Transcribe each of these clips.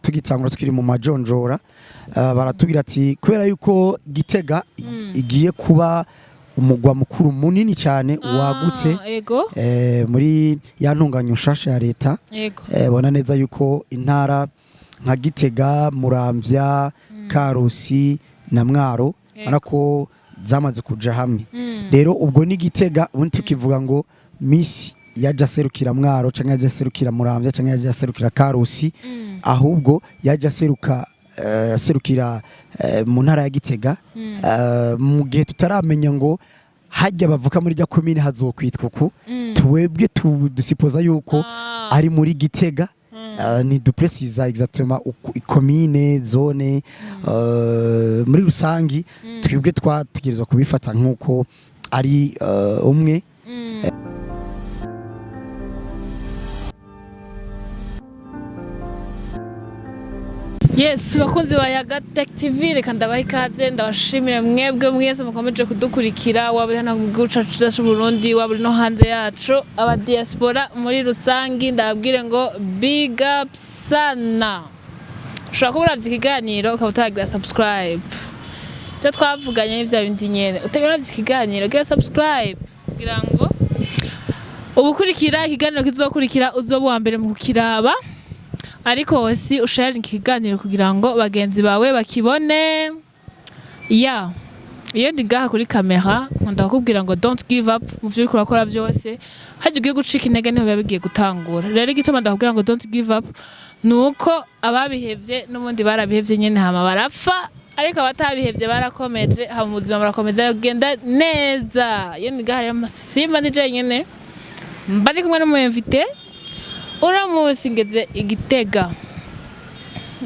Tugitangura tukiri mu majonjora, baratubwira ati kubera yuko Gitega igiye kuba umugwa mukuru munini cyane wagutse, muri ya ntunganyo nshasha ya leta, bona neza yuko intara nka Gitega, Muramvya, Karusi na Mwaro, ubona ko zamaze kuja hamwe. Rero ubwo ni Gitega, ubundi tukivuga ngo Miss yaje aserukira Mwaro canke yaje aserukira Muramvya canke yaje aserukira Karusi, ahubwo yaje aseruka aserukira mu ntara ya Gitega. Mu gihe tutaramenya ngo hajya bavuka muri rya komine hazokwitwa uku, twebwe dusipoza yuko ari muri Gitega. Ni dupresiza exactement uku ikomine, zone, muri rusangi twebwe twategerezwa kubifata nk'uko ari umwe. Yes, bakunzi ba Yaga Tech TV, reka ndabaha ikaze, ndabashimire mwebwe mwese mukomeje kudukurikira, waba uri hano mu gihugu cacu c'u Burundi, waba uri no hanze yacu, aba diaspora muri rusangi, ndababwire ngo big up sana. Ushobora kuba uravye ikiganiro ukaba utagira subscribe. Ivyo twavuganye ni vya bindi nyene, utegera uravye ikiganiro gira subscribe kugira ngo ubukurikira ikiganiro kizokurikira uzoba uwa mbere mu kukiraba, ariko si usharinga ikiganiro kugira ngo bagenzi bawe bakibone. Ya, iyo ndi ngaha kuri kamera nkunda kukubwira ngo don't give up mu vyo uriko urakora vyose. Harya ugiye gucika intege niho biba bigiye gutangura. Rero igituma ndakubwira ngo don't give up ni uko ababihevye n'ubundi barabihevye nyene hama barapfa, ariko abatabihevye barakomeje, hama ubuzima burakomeza kugenda neza. Iyo ndi ngaha rero simba ndi jenyene, mba ndi kumwe n'umu invité. Uno munsi ngeze Igitega.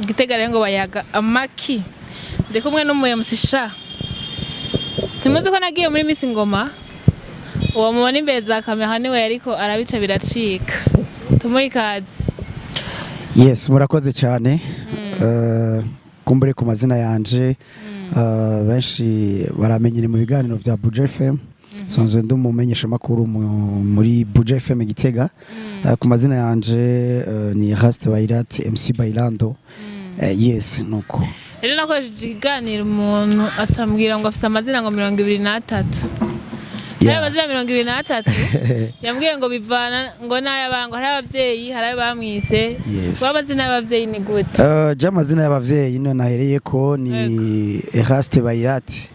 Igitega rero ngo bayaga amaki. Ndi kumwe n'umu MC sha. Simuzi ko nagiye muri Miss Ngoma, uwo mubona imbere za kamera niwe yariko arabica biracika. Tumuhe ikaze. Yes, murakoze cyane. Kumbure ku mazina yanje, benshi baramenyere mu biganiro vya Buja FM, sanzwe ndi umumenyeshamakuru muri Buja FM Gitega. Ku mazina yanje ni Raste Bairat, MC Bailando. Yes, nuko. Rero nakoresheje ikiganiro umuntu asambwira ngo afise amazina ngo 23. Ayo mazina 23 yambwiye ngo bivana ngo n'ay'abango, hari abavyeyi, hari ayo bamwise. Yes. Kuba amazina y'abavyeyi ni gute? Je amazina y'abavyeyi no nahereye ko ni Eraste Bairat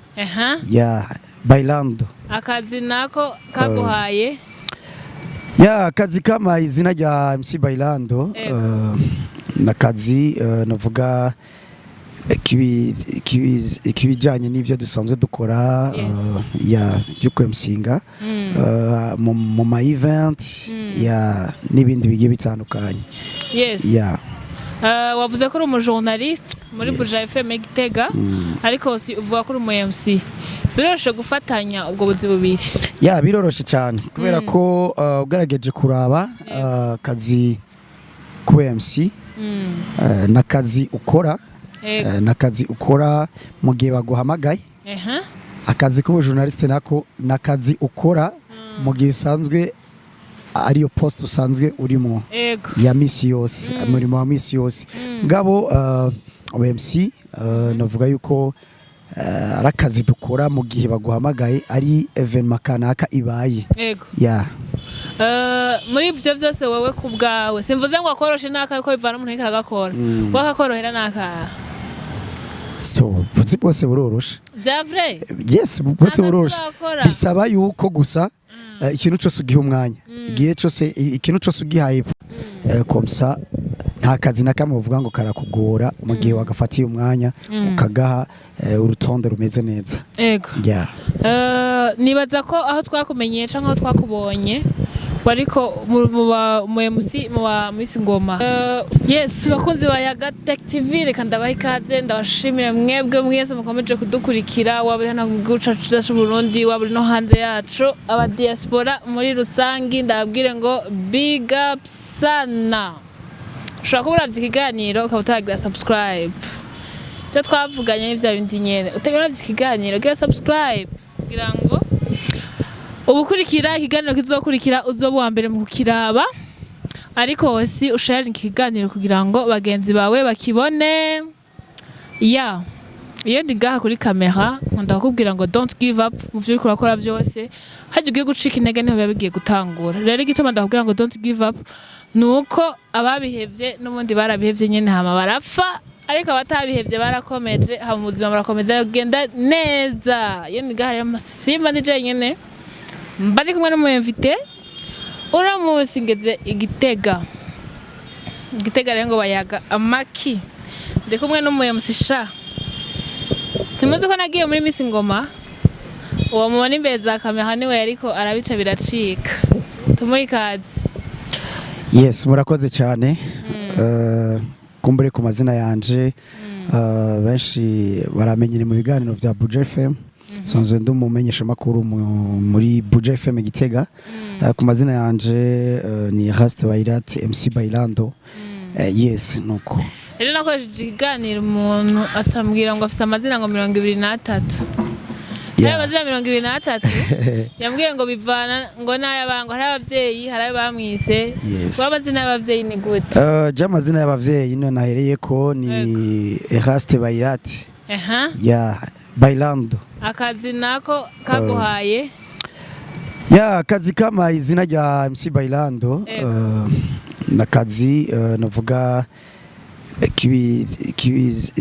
ya Bailando. Akazi nako kaguhaye? Ya, akazi kama izina rya MC Bailando, nakazi navuga kibijanye n'ivyo dusanzwe dukora, ya byo kwemsinga mu ma event ya n'ibindi bigiye bitandukanye. Ya. Wavuze ko uri umujournaliste muri Yes. Buja FM Gitega, ariko si uvuga ko uri umu MC. Biroroshe gufatanya ubwo buzi bubiri? Ya, biroroshe cyane kubera ko ugerageje kuraba akazi ku MC n'akazi ukora n'akazi ukora mu gihe baguhamagaye, akazi k'ubujournaliste nako n'akazi ukora mu gihe usanzwe ariyo poste usanzwe urimo ya misi yose, umurimo wa misi yose. Ngabo MC, navuga yuko ari akazi dukora mu gihe baguhamagaye, ari événement kanaka ibaye. Ya. Muri ibyo byose wowe ku bwawe, simvuze ngo akoroshe n'aka ko bivana umuntu ariko aragakora, wakakorohera n'aka? So buzi bwose buroroshe. Bya vrai? Yes, bwose Nta buroroshe. kazi wakora. Bisaba yuko gusa ikintu cyose ugiha umwanya, igihe cyose, ikintu cyose ugihaye comme ça, nta kazi na kamwe uvuga ngo karakugora mu gihe wagafatiye umwanya, ukagaha urutonde rumeze neza. Yeah. Nibaza ko aho twakumenyeye canke aho twakubonye wariko mu MC mu ba Miss Ngoma. Yes, bakunzi ba Yaga Tech TV, reka ndabaha ikaze, ndabashimire mwebwe mwese mukomeje kudukurikira, waba uri hano mu gihugu cacu c'u Burundi, waba uri no hanze yacu, aba diaspora muri rusangi, ndababwire ngo big up sana. Ushobora kuba uravye ikiganiro ukaba utagira subscribe. Ivyo twavuganye ni vya bindi nyene, utegera uravye ikiganiro gira subscribe kugira ngo ubukurikira ikiganiro kizokurikira uzoba uwa mbere mu kukiraba, Ariko si ushare ikiganiro kugira ngo bagenzi bawe bakibone. Ya, iyo ndi ngaha kuri kamera nkunda kukubwira ngo don't give up mu byo uriko urakora byose. Hajya ugiye gucika intege niho biba bigiye gutangura. Rero igituma ndakubwira ngo don't give up ni uko ababihevye n'ubundi barabihevye nyene, hama barapfa, ariko abatabihevye barakomeje, hama ubuzima burakomeza kugenda neza. Iyo ndi ngaha rero simba ndi jenyene, mba ndi kumwe n'umu invité. Uno munsi ngeze Igitega. Igitega rero ngo bayaga amaki. Ndi kumwe n'umu MC sha. Simuzi ko nagiye muri Miss Ngoma, uwo mubona imbere za kamera niwe yariko arabica biracika. Tumuhe ikaze. Yes, murakoze cyane. Kumbure ku mazina yanje, benshi baramenyere mu biganiro bya Buja FM. Sanzwe ndi umumenyeshamakuru muri Buja FM Gitega. Ku mazina yanje ni Raste Bairat, MC Bailando. Yes, nuko. Rero nakoresheje ikiganiro umuntu asambwira ngo afise amazina ngo 23. Ayo amazina 23 yambwiye ngo bivana ngo n'ay'abango, hari abavyeyi, hari ayo bamwise. Kuba amazina y'abavyeyi ni gute? Je amazina y'abavyeyi niyo nahereye ko ni Eraste Bairat. Ya, Bailando. Akazi nako kaguhaye? Ya, akazi kama izina rya MC Bailando, nakazi navuga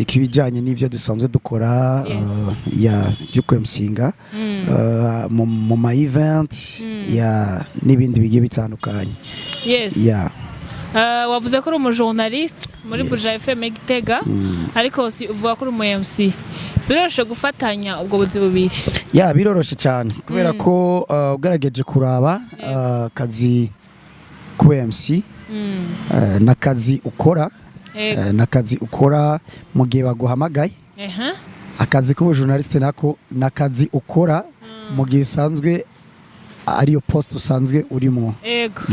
kibijanye n'ivyo dusanzwe dukora, ya, byo kwemsinga mu ma event, ya, n'ibindi bigiye bitandukanye. Ya. Wavuze ko uri umujournaliste muri Yes. Buja FM Gitega, ariko si uvuga ko uri umu MC. Biroroshe gufatanya ubwo buzi bubiri? Ya, biroroshe cyane kubera ko ugerageje kuraba akazi ku MC n'akazi ukora n'akazi ukora mu gihe baguhamagaye. Akazi k'ubujournaliste nako n'akazi ukora mu gihe usanzwe ariyo poste usanzwe urimo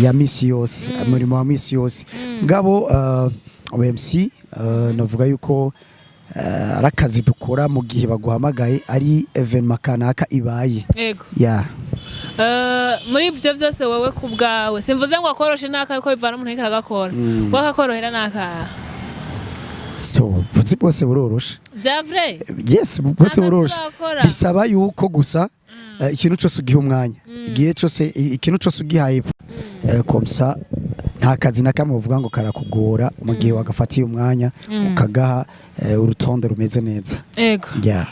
ya misi yose, umurimo wa misi yose. Ngabo MC, navuga yuko ari akazi dukora mu gihe baguhamagaye, ari événement kanaka ibaye. Ya. Muri ibyo byose, wowe ku bwawe, simvuze ngo akoroshe n'aka ko bivana umuntu ariko aragakora, wowe akakorohera n'aka? So buzi bwose buroroshe. Bya vrai? Yes, bwose Nta buroroshe. kazi urakora? Bisaba yuko gusa ikintu cyose ugiha umwanya, igihe cyose, ikintu cyose ugihaye comme ça, nta kazi na kamwe uvuga ngo karakugora mu gihe wagafatiye umwanya, ukagaha urutonde rumeze neza. Yeah.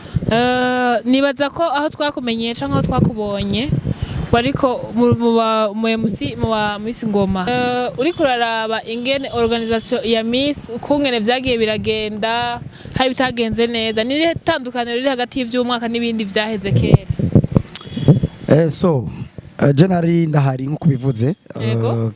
Nibaza ko aho twakumenyeye canke aho twakubonye wariko mu MC mu ba Miss Ngoma. Uriko uraraba ingene organisation ya Miss, ukungene vyagiye biragenda, hari bitagenze neza, ni irihe tandukaniro riri hagati y'ivy'umwaka n'ibindi vyaheze kera? So je nari ndahari nk'uko ubivuze.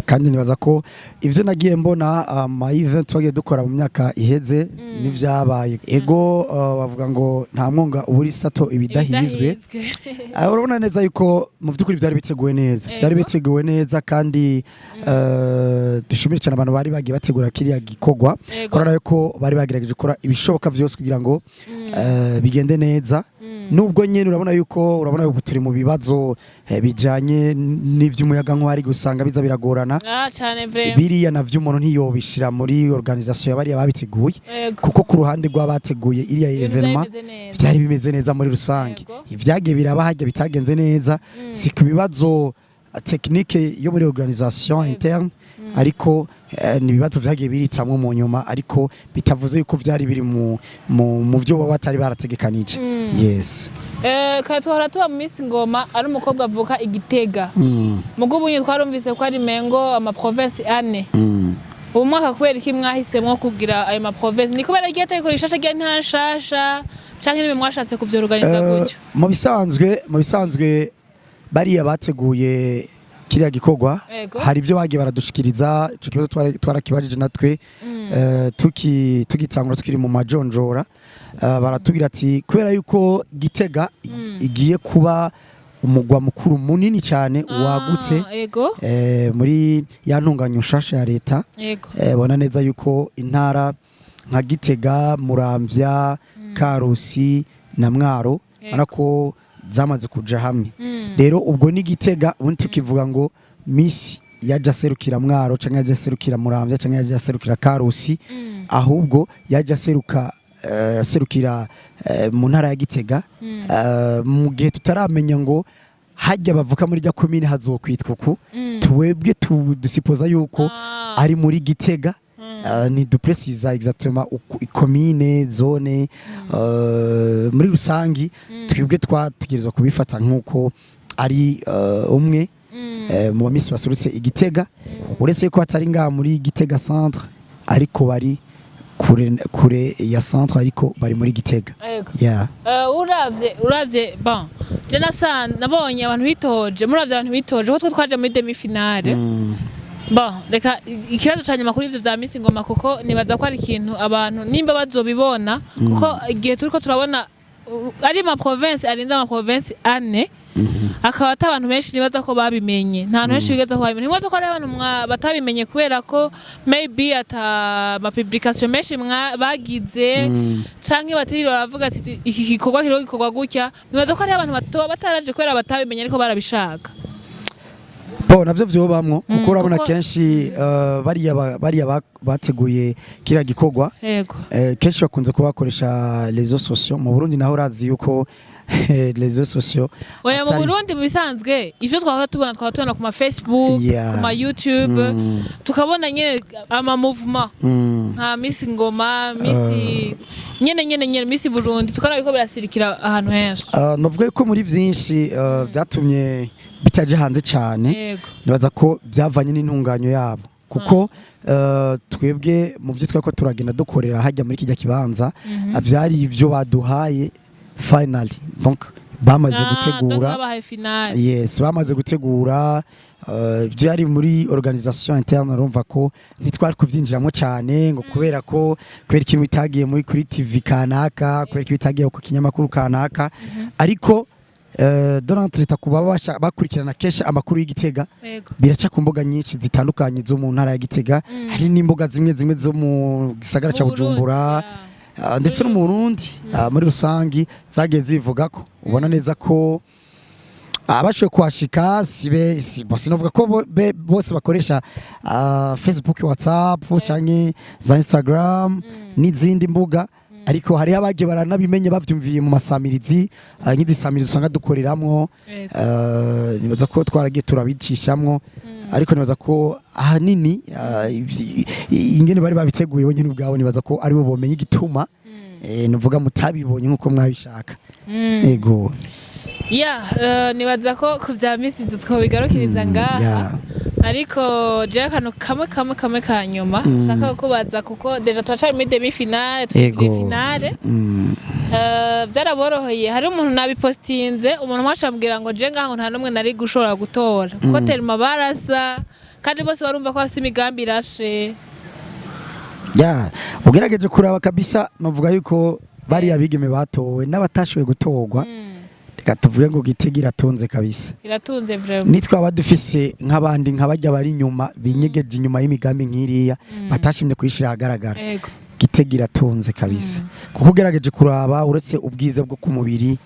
Kandi nibaza ko ivyo nagiye mbona ama event twagiye dukora mu myaka iheze n'ivyabaye, ego, bavuga ngo nta mwonga ubura isato ibidahizwe. Ibidahizwe. Urabona neza yuko mu by'ukuri byari biteguwe neza, byari biteguwe neza, kandi dushimire cyane abantu bari bagiye bategura kiriya gikorwa. Urabona yuko bari bagerageje gukora ibishoboka byose kugira ngo bigende neza, nubwo nyine urabona yuko, urabona ubu turi mu bibazo bijanye n'ivy'umuyagankuba, ari gusanga biza biragorana. Ah, cane vraiment. Biriya navyo umuntu ntiyobishira muri organisation y'abariya babiteguye, kuko ku ruhande rw'abateguye iriya Ibintu vyari événement bimeze neza. vyari bimeze neza muri rusange. Ivyagiye biraba harya bitagenze neza si ku bibazo technique yo muri organisation interne, ariko ni ibibazo vyagiye biritamwo mu nyuma, ariko bitavuze yuko vyari biri mu byo baba batari barategekanije. Yes. Kare twahora tuba mu Miss Ngoma ari umukobwa avuka Igitega. Mugo ubu twarumvise ko ari mengo ama province ane. Ubu mwaka kubera iki mwahisemwo kugira ayo ma province? Ni kubera iryo tegeko rishasha rya nta nshasha, canke nimwe mwashatse kuvyorganiza gutyo? Mu bisanzwe bariya bateguye kiriya gikorwa, hari ibyo bagiye baradushikiriza. Ico kibazo twarakibajije natwe tugitangura tukiri mu majonjora. Baratubwira ati kubera yuko Gitega igiye kuba umugwa mukuru munini cyane wagutse, muri ya ntunganyo nshasha ya leta, bona neza yuko intara nka Gitega, Muramvya, Karusi na Mwaro, ubona ko zamaze kuja hamwe. Rero ubwo ni Gitega, ubundi tukivuga ngo Miss yaje aserukira Mwaro canke yaje aserukira Muramvya canke yaje aserukira Karusi, ahubwo yaje aseruka aserukira mu ntara ya Gitega, mu gihe tutaramenya ngo hajya bavuka muri rya komine hazokwitwa uku. Twebwe dusipoza yuko ari muri Gitega. Ni dupresiza exactement uku ikomine, zone, muri rusangi twebwe twategerezwa kubifata nk'uko ari umwe mu ba miss basurutse Igitega, uretse ko atari ngaha muri Gitega centre, ariko bari kure, kure ya centre, ariko bari muri Gitega. Yeah. Uravye bon, je nasa nabonye abantu bitoje, muravye abantu bitoje ko twe twaje muri demi finale. Bon, reka ikibazo ca nyuma kuri ivyo vya Miss Ngoma, kuko nibaza ko ari ikintu abantu nimba bazobibona, kuko igihe turiko turabona ari ma province arenze ama province ane, akaba ata abantu benshi nibaza ko babimenye, nta bantu benshi bigeze ko babimenye. Nibaza ko ari abantu batabimenye kubera ko maybe ata ma publication menshi bagize, canke batirira baravuga ati iki gikorwa kiriho gikorwa gutya. Nibaza ko ari abantu bato bataraje kubera batabimenye, ariko barabishaka. Bo navyo vyobamwo, kuko urabona kenshi bariya bateguye kiriya gikorwa, kenshi bakunze kuba bakoresha réseaux sociaux. Mu Burundi naho urazi yuko réseaux sociaux Oya, mu Burundi mu bisanzwe ivyo twahora tubona, twahora tubona ku ma Facebook, ku ma YouTube, tukabona nyene ama mouvement nka Miss Ngoma, Miss nyene Miss Burundi, tukabona biriko birasirikira ahantu henshi. Novuga yuko muri vyinshi vyatumye bitaje hanze cane, nibaza ko byavanye n'intunganyo yabo, kuko twebwe mu byo twari ko turagenda dukorera hajya muri kijya kibanza, byari ibyo baduhaye finally, donc bamaze Ah, donc gutegura. babahaye finale. Yes, bamaze gutegura, byari muri organisation interne. Urumva ko ntitwari kubyinjiramo cyane ngo kubera ko kubera ikintu bitagiye muri kuri TV kanaka, kubera ko bitagiye ku kinyamakuru kanaka, ariko Donald leta kuba bakurikirana kenshi amakuru y'Igitega, biraca ku mbuga nyinshi zitandukanye zo mu ntara ya Gitega. Hari n'imbuga zimwe zimwe zo mu gisagara ca Mu Burundi, Bujumbura, ndetse no mu Burundi muri rusangi zagiye zibivuga ko ubona neza ko abashoboye kuhashika si bo, sinovuga ko bose bakoresha Facebook, WhatsApp canke za Instagram n'izindi mbuga, ariko hariho abagiye baranabimenye bavyumviye mu masamirizi, nk'izisamirizi usanga dukoreramwo. Nibaza ko twaragiye turabicishamwo, ariko nibaza ko ahanini ingene bari babiteguye bonyene ubwabo, nibaza ko aribo bomenya igituma nuvuga mutabibonye nkuko mwabishaka. Ego. Ya, nibaza ko ku vya Miss ivyo twobigarukiriza ngaha. Ariko jewe akantu kamwe ka nyuma nshaka kukubaza, kuko déjà turacari muri demi finale, turi finale. Byaraboroheye. Hari umuntu nabipostinze, umuntu mwaca ambwira ngo je ngaho nta n'umwe nari gushobora gutora, kuko terima barasa kandi bose barumva ko bafise imigambi irashe. Ya, ugerageje kuraba kabisa, novuga yuko bariya bigeme batowe n'abatashoboye gutorwa, reka tuvuge ngo Gitega iratunze kabisa. Iratunze vraiment. Nitwaba dufise nk'abandi nka bajya bari inyuma, binyegeje inyuma y'imigambi nk'iriya, batashimye kuyishira ahagaragara. Gitega iratunze kabisa, kuko ugerageje kuraba, uretse ubwiza bwo ku mubiri,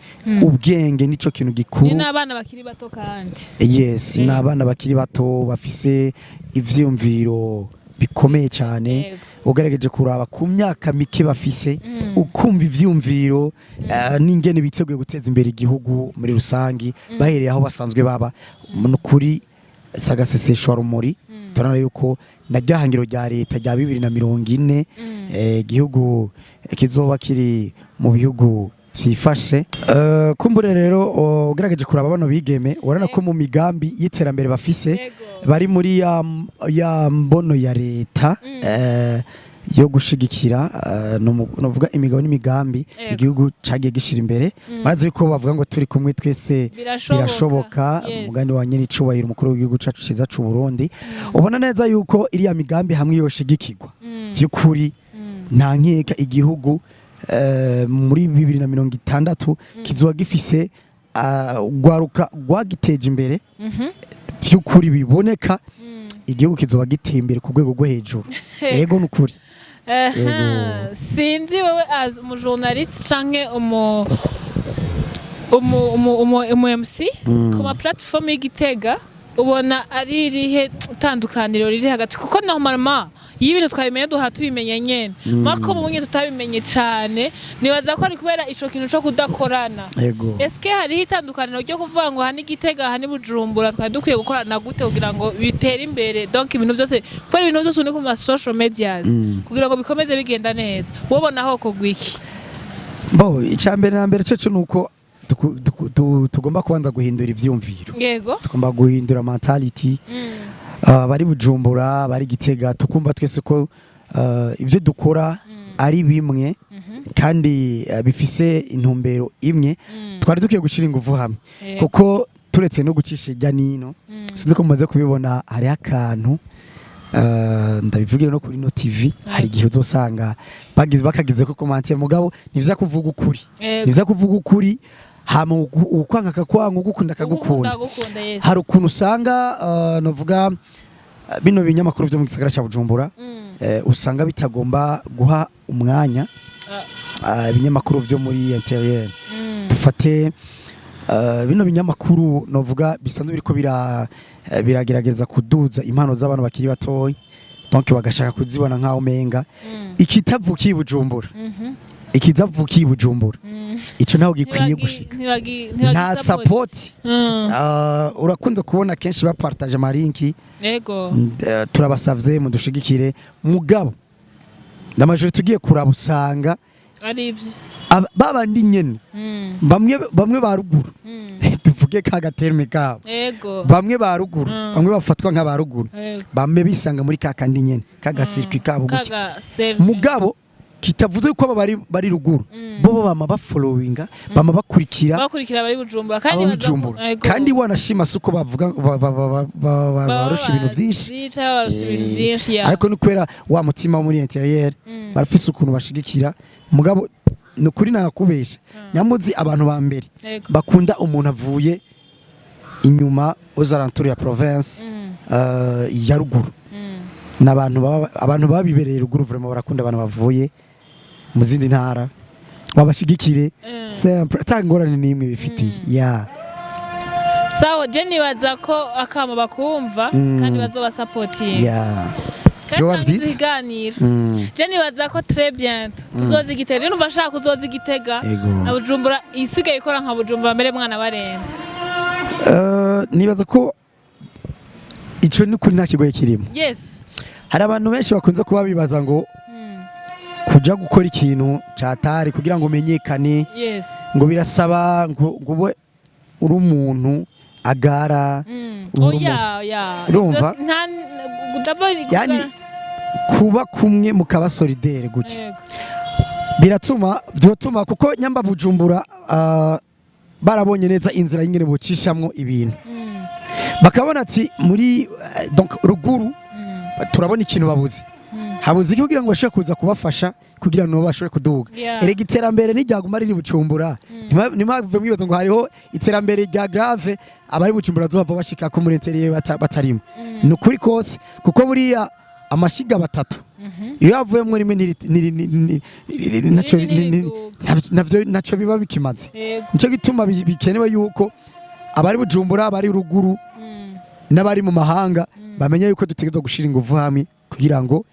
ubwenge nico kintu Ni gikuru. n'abana bakiri bato kandi. Yes, ni abana bakiri bato bafise ivyiyumviro bikomeye cyane. Ugerageje kuraba ku myaka mike bafise, ukumva ivyiyumviro n'ingene biteguye guteza imbere igihugu muri rusangi bahereye aho basanzwe baba, nukuri sagaseseshwa rumuri. Turabona yuko na ryahangiro rya leta rya 2040, igihugu kizoba kiri mu bihugu vyifashe. Kumbure rero ugerageje kuraba bano bigeme, urabona ko mu migambi y'iterambere bafise bari muri ya mbono ya leta yo gushigikira, novuga imigabo n'imigambi igihugu cagiye gishira imbere. Murazi yuko bavuga ngo turi kumwe twese Birashoboka. birashoboka. Umugani wa nyiri icubahiro umukuru w'igihugu cacu ciza c'u Burundi, ubona neza yuko iriya migambi hamwe yoshigikirwa vy'ukuri, nta nkeka igihugu muri 2060 kizoba gifise urwaruka rwagiteje imbere vy'ukuri biboneka. Igihugu kizoba giteye imbere ku rwego rwo hejuru. Yego, nukuri. Yego. Sinzi wewe as umujournaliste canke umu MC, ku ma platform y'Igitega Ubona ari irihe tandukaniro riri hagati? Kuko normalement iyo ibintu twabimenye duhora tubimenya nyene, mako ubu tutabimenye cane, nibaza ko ari kubera ico kintu co kudakorana. Eske hariho itandukaniro ryo kuvuga ngo aha ni Gitega, aha ni Bujumbura, twari dukwiye gukorana gute kugira ngo bitere imbere? Donc ibintu byose, kubera ibintu byose uri ku ma social medias, kugira ngo bikomeze bigenda neza, wobona aho kogwa iki? Bo, icya mbere na mbere cyo nuko tugomba kubanza guhindura ivyumviro. Tugomba guhindura mentality. Bari Bujumbura, bari Gitega, tukumva twese ko ibyo dukora ari bimwe kandi bifise intumbero imwe. Twari dukwiye gushyira ingufu hamwe, kuko turetse no gucisha hirya nino, sinzi ko mumaze kubibona, hariho akantu, ndabivugira no kuri no TV, hari igihe uzosanga bagize bakagize ko commentaire, mugabo ntivya kuvuga ukuri. Ntivya kuvuga ukuri, hama ukwanga akakwanga, ugukunda akagukunda. Ugukunda, yes. Hari ukuntu usanga, novuga, bino binyamakuru byo mu gisagara cya Bujumbura, usanga bitagomba guha umwanya ibinyamakuru byo muri intérieur. Dufate bino binyamakuru novuga bisanzwe biriko biragerageza kuduza impano z'abantu bakiri batoyi, donc bagashaka kuzibona nk'aho umenga ikitavukiye i Bujumbura, ikitavukiye i Bujumbura, ico ntaho gikwiye gushika, nta support. Urakunze kubona kenshi bapartage amalinki, turabasavye mudushigikire, mugabo ndamajoro tugiye kuraba usanga ari ibyo. Babandi nyene, bamwe bamwe ba ruguru, tuvuge ka gaterme kabo, bamwe ba ruguru, bamwe bafatwa nk'aba ruguru, bamwe bisanga muri ka kandi nyene kagasirikwi kabo gutya. Kaga selfie. Mugabo kitavuze ko aba bari ruguru, bo bama bafollowinga, bama bakurikira bakurikira bari Bujumbura kandi abo Bujumbura. Kandi wanashima si uko bavuga barusha ibintu byinshi. Barusha ibintu byinshi, ya. Ariko ni kubera wa mutima wo muri intérieur, barafise ukuntu bashigikira. Mugabo ni ukuri nakubesha, nyamuzi abantu ba mbere bakunda umuntu avuye inyuma, aux alentours ya province, ya ruguru, n'abantu baba, abantu babibereye ruguru, vraiment barakunda abantu bavuye mu zindi ntara, babashigikire. Simple, ata ngorane n'imwe bifitiye, ya. Sawa, je nibaza ko akamo bakumva kandi bazobasapotinga. Ya, kandi vyoba ntangiza vyiza. Ikiganiro, je nibaza ko très bientôt tuzoza Igitega. Je numva nshaka kuzoza Igitega na Bujumbura isigaye ikora nka Bujumbura mbere, mwana barenze. Nibaza ko ico ni kuri nta kigoye kirimo. Hari abantu benshi bakunze kuba bibaza ngo kuja gukora ikintu catari kugira ngo umenyekane, ngo birasaba ngo ube uri umuntu agara, uri Oya, oya. Urumva? Nta d'abord Yani kuba kumwe mukaba solidaire gutya, biratuma, vyotuma, kuko nyamba Bujumbura barabonye neza inzira y'ingene bocishamwo ibintu, bakabona ati muri donc ruguru turabona ikintu babuze, habuze iki kugira ngo bashobore kuza kubafasha kugira ngo bashobore kuduga. Erega iterambere ntiryaguma riri Bujumbura. Ntimwave mwibaza ngo hariho iterambere rya grave abari Bujumbura bazohava bashika ko muri intérieur batarimo. Ni ukuri kose, kuko buriya amashiga batatu iyo havuyemwo rimwe Rimwe ntiriduga. navyo biba bikimaze. Nico gituma bikenewe yuko abari Bujumbura, abari ruguru n'abari mu mahanga bamenye yuko dutegerezwa gushira ingufu hamwe kugira ngo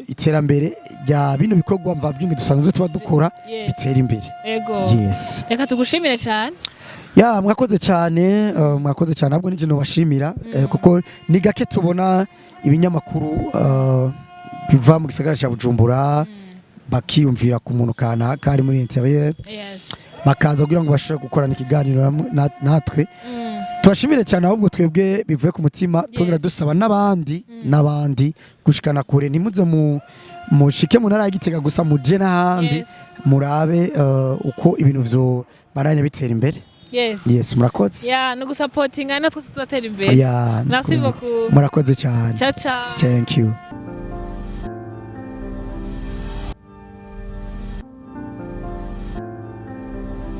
iterambere rya bino bikorwa mvabwenge dusanzwe tuba dukora bitere imbere. Yes. Reka tugushimire cyane. Ya, mwakoze cyane, mwakoze cyane. Ahubwo nije nobashimira, kuko ni gake tubona ibinyamakuru biva mu gisagara cya Bujumbura bakiyumvira ku muntu kanaka ari muri intérieur, bakaza kugira ngo bashobore gukorana ikiganiro natwe. Tubashimire cyane ahubwo twebwe bivuye ku mutima, twongera dusaba n'abandi n'abandi gushikana kure. Ntimuze mu mushike mu ntara ya Gitega gusa, muje n'ahandi, murabe uko ibintu vyo baranya bitera imbere. Yes, murakoze. Ya, no gusapotinga natwe tuzatera imbere. Ya. Merci beaucoup. Murakoze cyane. Ciao ciao. Thank you.